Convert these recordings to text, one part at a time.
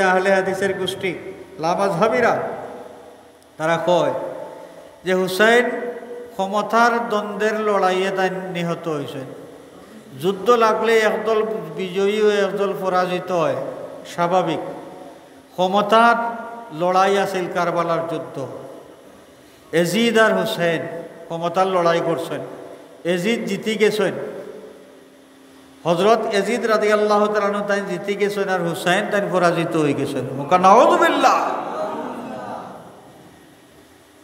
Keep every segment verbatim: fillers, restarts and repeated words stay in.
আহলে হাদিসের গোষ্ঠী, লামাজহাবিরা, তারা কয় যে হুসাইন ক্ষমতার দ্বন্দ্বের লড়াইয়ে তাইন নিহত অইছইন। যুদ্ধ লাগলে একদল বিজয়ী অয়, একদল পরাজিত অয়, স্বাভাবিক। ক্ষমতার লড়াই আছিল কারবালার যুদ্ধ। এজিদ আর হুসাইন ক্ষমতার লড়াই করছইন, এজিদ জিতি গেছইন। হজরত এজিদ রাদিয়াল্লাহু তাআলা আনহু তাইন জিতি গেছইন আর হুসাইন তাইন পরাজিত অই গেছইন। মুখা নাউজুবিল্লাহ।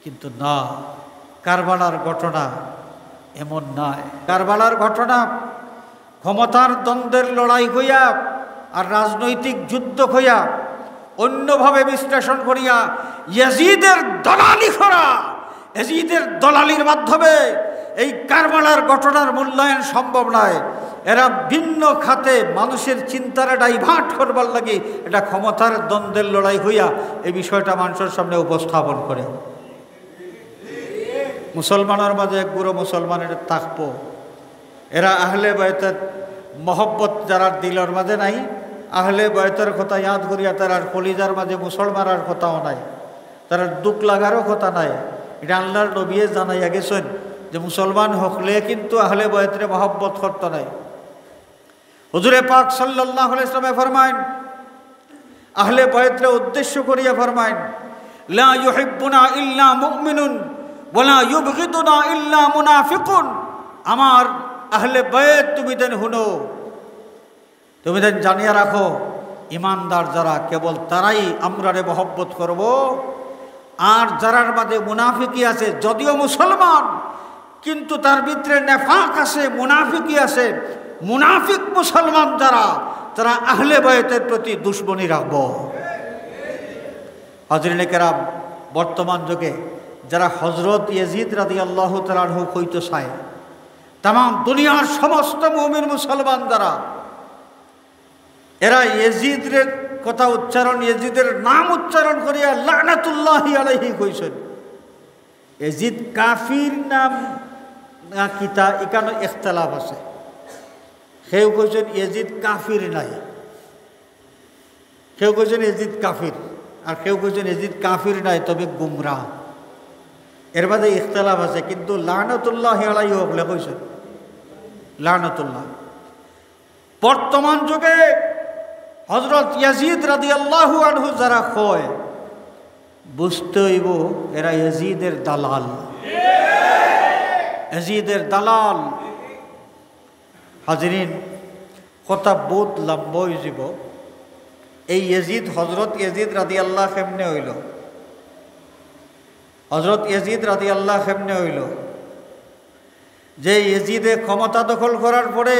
কিন্তু না, কারবালার ঘটনা এমন নায়। কারবালার ঘটনা ক্ষমতার দ্বন্দ্বের লড়াই কইয়া আর রাজনৈতিক যুদ্ধ কইয়া অন্যভাবে বিশ্লেষণ করিয়া ইয়াজিদের দালালি করা, ইয়াজিদের দালালির মাধ্যমে এই কারবালার ঘটনার মূল্যায়ন সম্ভব নয়। এরা ভিন্ন খাতে মানুষের চিন্তারে divert করবার লাগি এটা ক্ষমতার দ্বন্দ্বের লড়াই হইয়া এই বিষয়টা মানুষের সামনে উপস্থাপন করে। মুসলমানের মাঝে এক গুরু মুসলমান এটা থাকবো, এরা আহলে বায়তের মহব্বত যারার দিলর মাঝে নাই, আহলে বায়তের কথা ইয়াদ করিয়া তারার কলিজার মাঝে মুসলমানর কথাও নাই, তারার দুখ লাগারও কথা নাই। এটা আল্লাহর নবিয়ে জানাইয়া গেছইন যে মুসলমান হকলে কিন্তু আহলে বায়তরে মহব্বত করতো নায়। হুজুরে পাক সাল্লাল্লাহু আলাইহি ওয়াসাল্লামে ফরমাইন, আহলে বায়তরে উদ্দেশ্য করিয়া ফরমাইন, "লা ইউহিব্বুনা ইল্লা মুমিনুন, ওয়া লা ইউবগিদুনা ইল্লা মুনাফিকুন।" আমার আহলে বায়ত তুমি দেন হুনো, তুমি দেন জানিয়া রাখো, ইমানদার যারা কেবল তারাই আমরারে মহব্বত করবো। আর যারার মাঝে মুনাফিকি আছে, যদিও মুসলমান, কিন্তু তার ভিতরে নেফাক আছে, মুনাফিকি আছে। মুনাফিক মুসলমান যারা, তারা আহলে বায়তের প্রতি দুশমনি রাখবো। হাজিরিনে কেরাম, বর্তমান যুগে যারা হজরত ইয়াজিদ রাদিয়াল্লাহু তাআলা আনহু কইতো চায়, তামাম দুনিয়ার সমস্ত মুমিন মুসলমান যারা, এরা ইয়াজিদের কথা উচ্চারণ, ইয়াজিদের নাম উচ্চারণ করিয়া লানাতুল্লাহি আলাইহি কইছইন। ইয়াজিদ কাফির নাম না কিতা, ইখানো ইখতিলাফ আছে। কেউ কইছইন ইয়াজিদ কাফির নায়, কেউ কইছইন ইয়াজিদ কাফির, আর কেউ কইছইন ইয়াজিদ কাফির নায়, তবে গুমরা। এর মাঝে ইখতিলাফ আছে, কিন্তু লানাতুল্লাহি আলাইহি হকলে কইছইন লানাতুল্লাহ। বর্তমান যুগে হজরত ইয়াজিদ রাদিয়াল্লাহু আনহু যারা কয়, বুঝতে অইবো এরা ইয়াজিদের দালাল, ইয়াজিদের দালাল। হাজিরিন, কথা বহুত লম্বা অইযিবো। এই ইয়াজিদ, হজরত ইয়াজিদ রাদিয়াল্লাহ কেমনে অইলো? হজরত ইয়াজিদ রাদিয়াল্লাহ কেমনে অইলো? যে ইয়াজিদে ক্ষমতা দখল করার পরে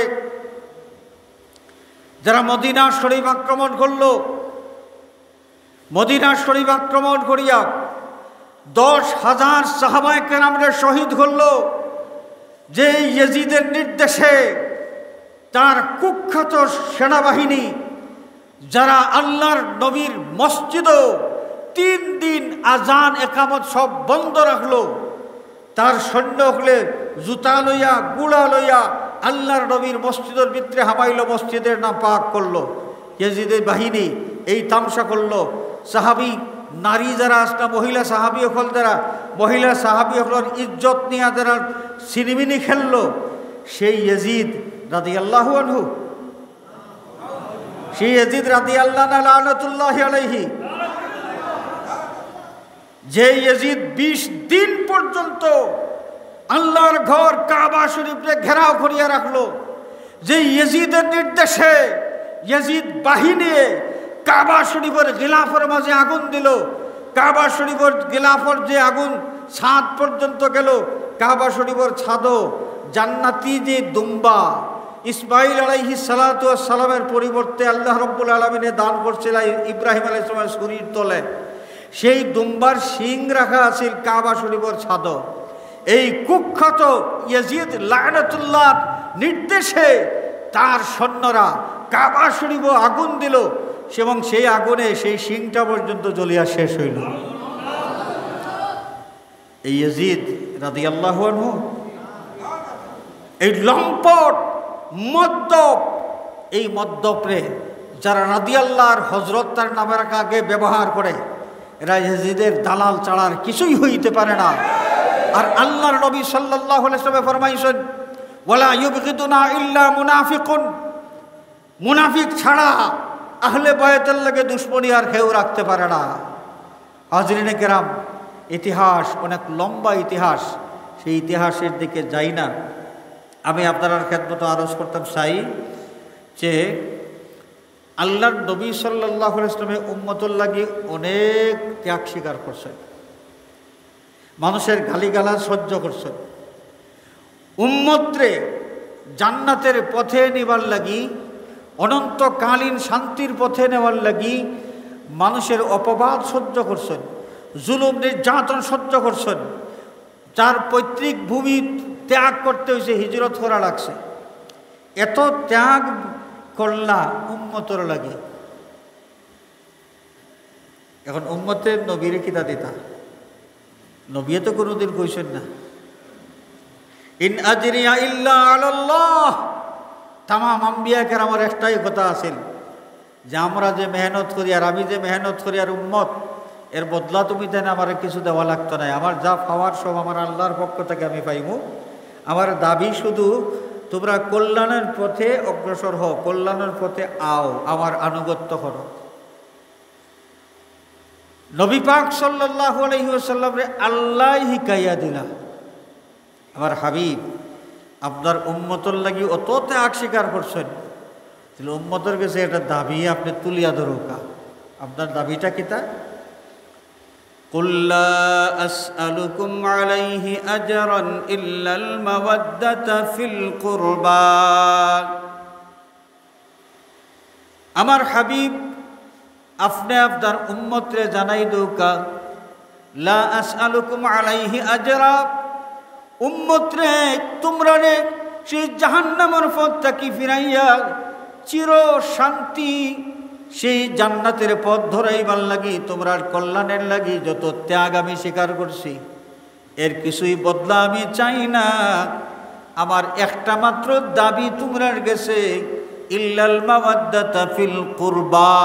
যারা মদিনা শরীফ আক্রমণ করলো, মদিনা শরীফ আক্রমণ করিয়া দশ হাজার সাহাবায়ে কেরামরে শহীদ করলো, যে ইয়াজিদের নির্দেশে তার কুখ্যাত সেনাবাহিনী, যারা আল্লাহর নবীর মসজিদও তিন দিন আজান একামত সব বন্ধ রাখলো, তার সৈন্য হকলে জুতা লইয়া, ঘুড়া লইয়া আল্লাহর নবীর মসজিদর ভিতরে হামাইলো, মসজিদরে নাপাক করলো। ইয়াজিদের বাহিনী এই তামশা করলো। সাহাবী নারী যারা আছলা, মহিলা সাহাবী হকল যারা, মহিলা সাহাবী হকলর ইজ্জত নিয়া যারা ছিনিমিনি খেললো, সেই ইয়াজিদ রাদিয়াল্লাহু আনহু, সেই ইয়াজিদ রাদিয়াল্লাহু আনহু লানাতুল্লাহি আলাইহি, যে ইয়াজিদ বিশ দিন পর্যন্ত আল্লাহর ঘর কাবা শরীফরে ঘেরাও করিয়া রাখলো, যে ইয়াজিদের নির্দেশে ইয়াজিদ বাহিনীয়ে কাবা শরীফর গিলাফর মাঝে আগুন দিলো, কাবা শরীফর গিলাফর যে আগুন ছাদ পর্যন্ত গেলো, কাবা শরীফর ছাদও জান্নাতি যে দুম্বা, ইসমাইল আলাইহিস সালাতু ওয়াস সালামের পরিবর্তে আল্লাহ রব্বুল আলামিনে দান করছিলা ইব্রাহিম আলাইহিস সালামের ছুরির তলে, সেই দুম্বার শিং রাখা আছিল কাবা শরীফর ছাদো। এই কুখ্যাত ইয়াজিদ লানাতুল্লাহর নির্দেশে তার সৈন্যরা কাবা শরীফও আগুন দিলো এবং সেই আগুনে সেই শিংটা পর্যন্ত জ্বলিয়া শেষ অইলো। এই ইয়াজিদ রাদিয়াল্লাহু আনহু, এই লম্পট মদ্যপ, এই মদ্যপরে যারা রাদিয়াল্লাহর হযরত তার নামের আগে ব্যবহার করে, এরা এজিদের দালাল ছাড়া আর কিছুই হইতে পারে না। আর আল্লাহর নবী সাল্লাল্লাহু আলাইহি ওয়াসাল্লামে ফরমাইছেন, "ওয়ালা ইউবগিদুনা ইল্লা মুনাফিকুন।" মুনাফিক ছাড়া আহলে বায়তের লগে দুশমনি আর কেউ রাখতে পারে না। হাজিরিনে কেরাম, ইতিহাস অনেক লম্বা ইতিহাস, সেই ইতিহাসের দিকে যাই না। আমি আপনারার খেদমতো আরজ করতাম চাই যে আল্লাহর নবী সাল্লাল্লাহু আলাইহি ওয়াসাল্লামে উম্মতর লাগি অনেক ত্যাগ স্বীকার করছেন, মানুষের গালিগালাজ সহ্য করছেন, উম্মতরে জান্নাতের পথে নিবার লাগি, অনন্তকালীন শান্তির পথে নেওয়ার লাগি মানুষের অপবাদ সহ্য করছেন, জুলুম নির্যাতন সহ্য করছেন, যার পৈতৃক ভূমি ত্যাগ করতে হয়েছে, হিজরত করা লাগছে। এত ত্যাগ করলা উম্মতর লাগি। এখন উম্মতে নবীরে কিতা দিতা? নবীয়ে তো কোনোদিন কইছেন না, "ইন আজরিয়া ইল্লা আলাল্লাহ।" তামাম আম্বিয়া কেরামর একটাই কথা আছিল যে, "আমরা যে মেহনত করি আর আমি যে মেহনত করি আর উম্মত, এর বদলা তুমি দেন, আমার কিছু দেওয়া লাগতো না, আমার যা পাওয়ার সব আমার আল্লাহর পক্ষ থেকে আমি পাইমু। আমার দাবি শুধু তোমরা কল্যাণের পথে অগ্রসর হও, কল্যাণের পথে আও, আমার আনুগত্য করো।" নবী পাক সাল্লাল্লাহু আলাইহি ওয়াসাল্লামরে আল্লাহ হিকাইয়া দিলা, "আমার হাবিব, আপনার উম্মতর লাগি অত ত্যাগ স্বীকার করছেন, তাহলে উম্মতর গেছে একটা দাবি আপনি তুলিয়া ধরুকা। আপনার দাবিটা কিতা?" "কুল লা আসআলুকুম আলাইহি আজরান ইল্লাল মাওয়াদ্দাতা ফিল কুরবা।" আমার হাবিব, আপনে আপনার উম্মতরে জানাই দেউকা, "লা আসআলুকুম আলাইহি আজরা।" উম্মতরে, তুমরারে সেই জাহান্নামর পথ থাকি ফিরাইয়া চির শান্তি, সেই জান্নাতের পথ ধরাইবার লাগি, তুমরার কল্যাণের লাগি যত ত্যাগ আমি স্বীকার করছি, এর কিছুই বদলা আমি চাই না। আমার একটা মাত্র দাবি তুমরার গেছে, ইল্লাল মাওয়াদ্দাতা ফিল কুরবা।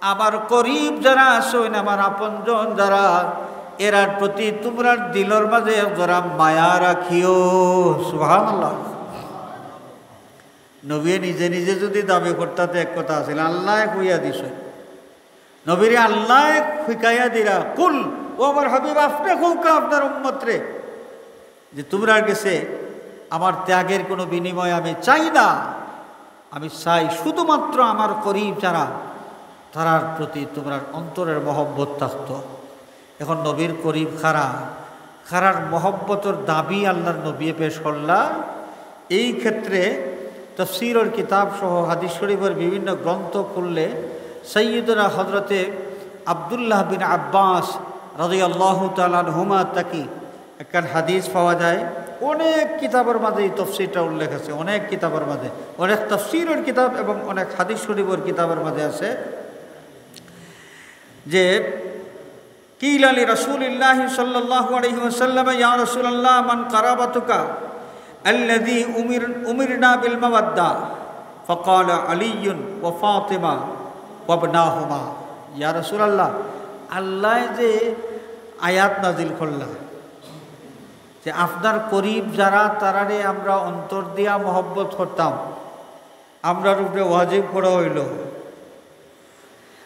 আমার করিব যারা আছইন, আমার আপনজন যারা, এরার প্রতি তুমরার দিলর মাঝে এক জরা মায়া রাখিও। সুবহানাল্লাহ। নবীয়ে নিজে নিজে যদি দাবি করতা তে এক কথা আছিল, আল্লায় কইয়া দিছে। নবীরে আল্লায় হিকাইয়া দিরা, "কুল", ও আমার হাবিব, আপনে কউকা আপনার উম্মতরে যে, "তুমরার গেছে আমার ত্যাগের কোনো বিনিময় আমি চাই না, আমি চাই শুধুমাত্র আমার করিব যারা, তারার প্রতি তুমরার অন্তরের মহব্বত থাকতো।" এখন নবীর করিব কারা, কারার মহব্বতর দাবি আল্লাহর নবীয়ে পেশ করলা। এই ক্ষেত্রে তফসিরর কিতাব সহ হাদিস শরীফের বিভিন্ন গ্রন্থ খুললে সাইয়্যিদুনা হযরতে আব্দুল্লাহ বিন আব্বাস রাদিয়াল্লাহু তাআলা আনহুমা থাকি একখান হাদিস পাওয়া যায়। অনেক কিতাবর মাঝে এই তফসিরটা উল্লেখ আছে, অনেক কিতাবর মাঝে, অনেক তফসিরর কিতাব এবং অনেক হাদিস শরীফর কিতাবর মাঝে আছে যে, "কিলা লি রাসূলিল্লাহি সাল্লাল্লাহু আলাইহি ওয়াসাল্লাম, ইয়া রাসূলাল্লাহ, মান কারাবাতুকা আল্লাযী উমির-, উমিরনা বিল মাওয়াদ্দা?" ফাকালা আলিয়্যুন ওয়া ফাতিমা ওয়া ইবনাহুমা। ইয়া রাসূলাল্লাহ, আল্লায় যে আয়াত নাজিল করলা যে আপনার করিব যারা, তারারে আমরা অন্তর দিয়া মহব্বত করতাম, আমরার উপরে ওয়াজিব করা হইল,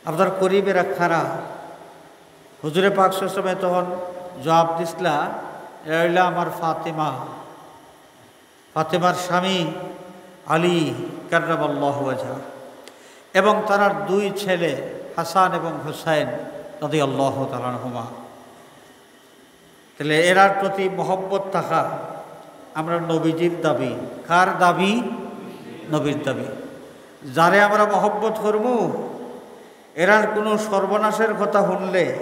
আপনার করিব এরা কারা? হুজুরে পাক সাল্লাল্লাহু আলাইহি ওয়াসাল্লামে তখন জবাব দিছলা, "এরা হইলা আমার ফাতিমা, ফাতিমার স্বামী আলী কাররামাল্লাহু ওয়াজহা, এবং তারার দুই ছেলে হাসান এবং হুসাইন রাদিয়াল্লাহু তাআলা আনহুমা।" তাহলে এরার প্রতি মহব্বত থাকা আমরা নবীজির দাবি। কার দাবি? নবীর দাবি। যারে আমরা মহব্বত করমু, এরার কোনো সর্বনাশের কথা শুনলে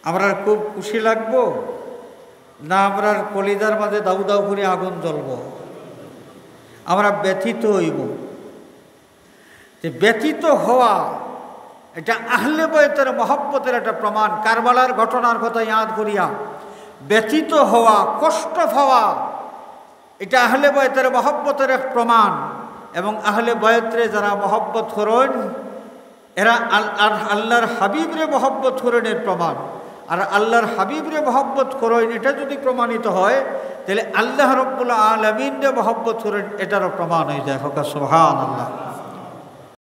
আমরার খুব খুশি লাগবো, না আমরার কলিজার মাঝে দাউ দাউ করি আগুন জ্বলবো? আমরা ব্যথিত হইব। যে ব্যথিত হওয়া, এটা আহলে বায়তের মহব্বতের একটা প্রমাণ। কারবালার ঘটনার কথা ইয়াদ করিয়া ব্যথিত হওয়া, কষ্ট পাওয়া, এটা আহলে বায়তের মহব্বতের এক প্রমাণ। এবং আহলে বায়তরে যারা মহব্বত করইন, এরা আল-, আর আল্লাহর হাবিবরে মহব্বত করইন, এর প্রমাণ। আর আল্লাহর হাবিবরে মহব্বত করইন, এটা যদি প্রমাণিত হয়, তাহলে আল্লাহ রব্বুল আলামিনরে মহব্বত করইন, এটারও প্রমাণ হয়ে যায়। হোক সুবহানাল্লাহ।